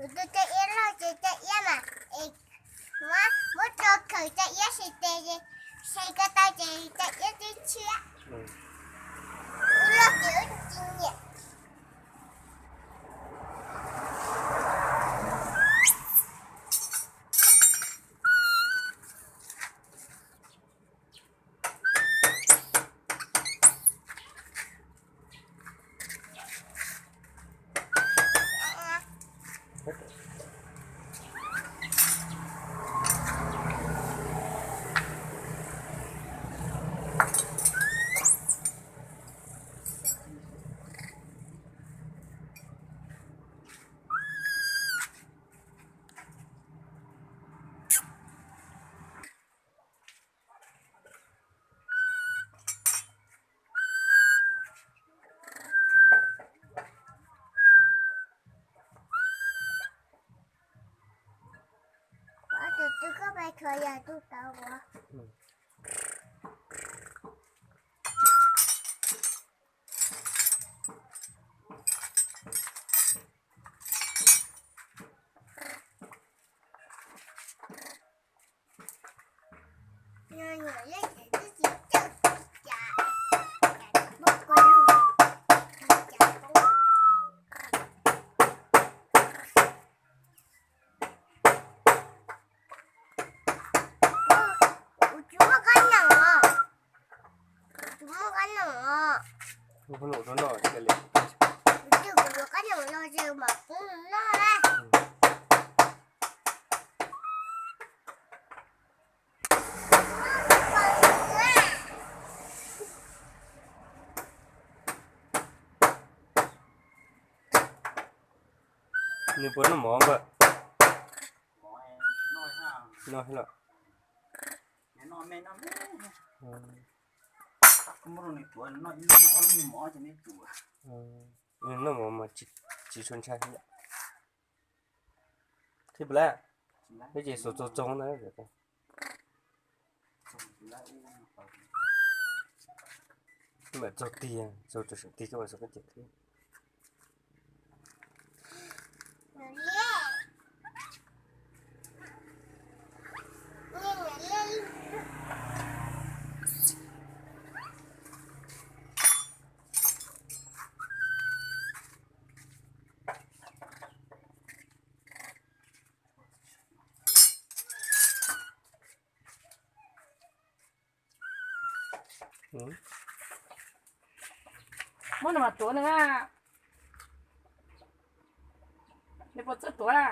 Tus caj iab loj ces caj iab mas, es muab, muab rau khaws caj iab si tes, si ko taw ces caj iab twb tshiab. Wb loj ces wb tsis nyiam. Tus twg koj pais kho yog tus tau ua. Kuv tsis muaj kab nyoos os. Kuv tsis muaj kab nyoos os. Kuv pheej los rau no thiaj li. Kuv twb kuv yuav kab nyoos los ces mam pub nws noj na. Nws puas noj mov npawg? Noj los. Noj mov mas tsis tshua ntshai. Thib plas, peb ces xuas txog txog na. Mam txog tiag, txog txog tig koj mam xuas koj cov thib. Muab nws mas tuav nws na. Nws puas txawj tuav na?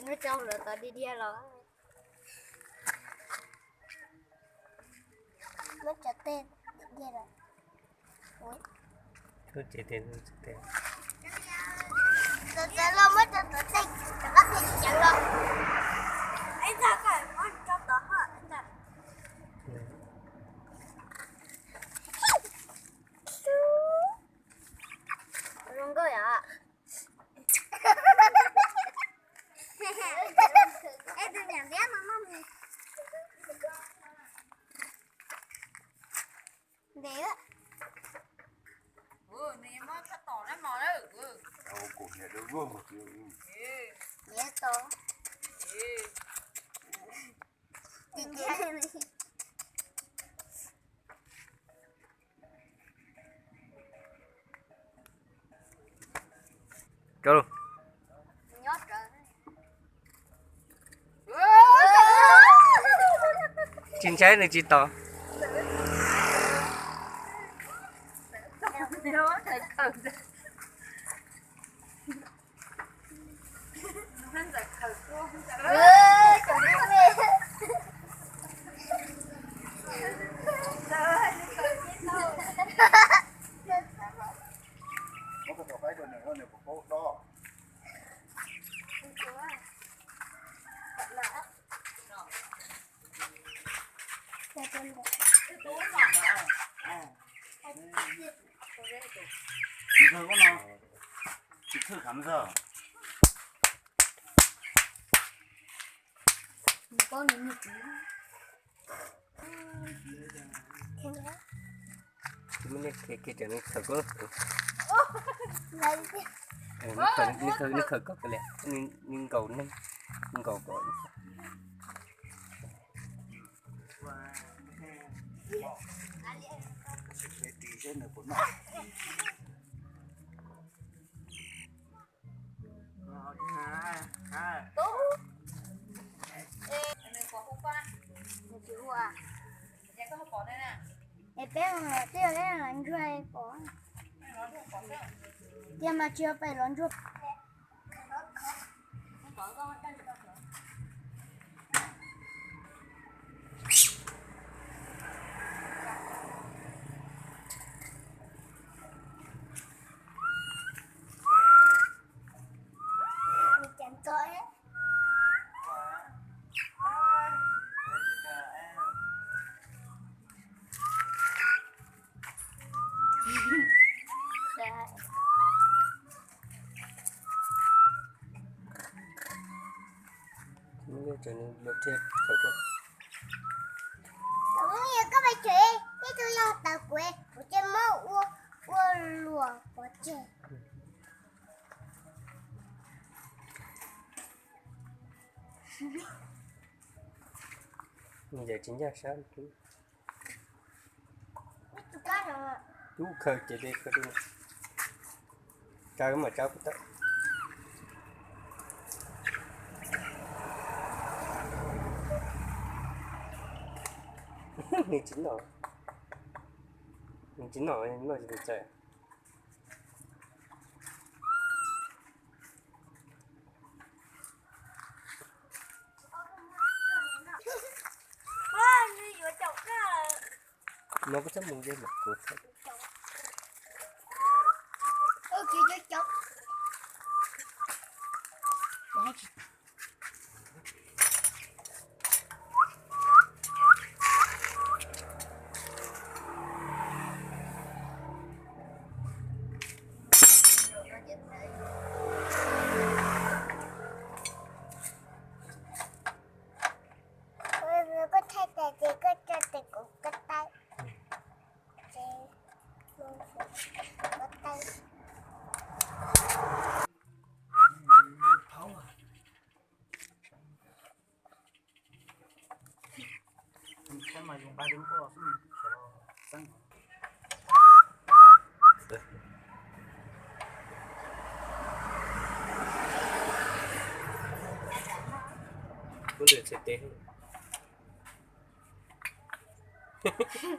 Muab cov lawv tod dhia dhia los. Muab cov tej dhia dhia los. Txhob cev tes, txhob cev tes. Txawm txawm los muab cov tod tej, cov qab tej ceev los. Zoo nkauj yom. Tus niam ntiab no noj ntev. Nws muab txhob tom na mos lawm. Nws to. Tsis ntshai, nws tsis tom. Kham zog. Paub nws nws txiv. Tus me neeg khiav kiag, nws khaws koj. Nws khaws koj li, nws nkaus neeg, nkaus koj. Es peb twb yog peb los ntsuag pom, tiag mas tsis yog peb los ntsuag. Koj pais tsev, ib tug yog tawv kuv, kuv cia muab ua, ua luam pov tseg. Yawm tsis ncaj sab. Tub khaws ces de khaws rau, tsaws mas tsaws puas tau. Nws tsis noj, nws tsis noj, noj tsis tau txaij. No koj txhob mus ze mam kuv txhob. Koj thaij tas ces koj tso tes kuv koj taw.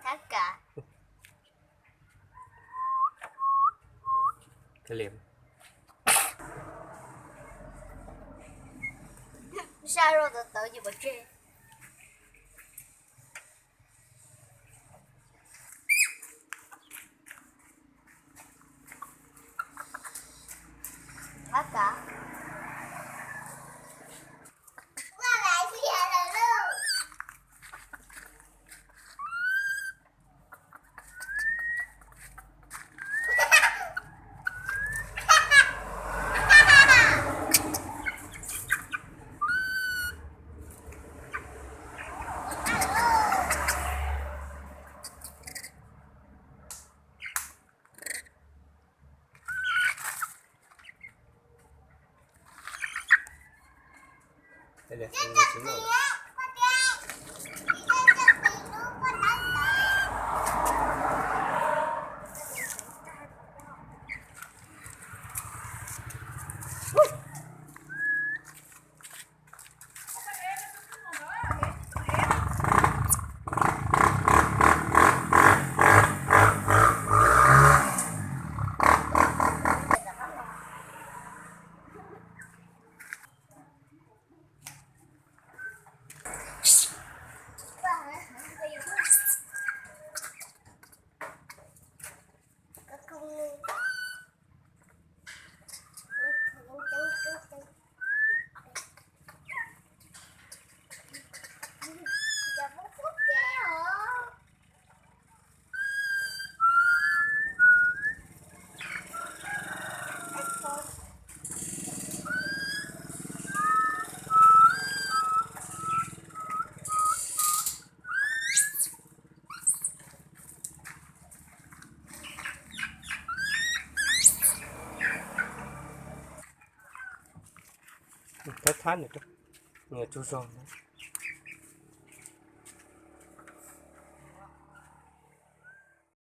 Thab kam. Sab rau tawv tawv ces pov tseg. Thab kam. Thab thab nws, nws tsaug zog.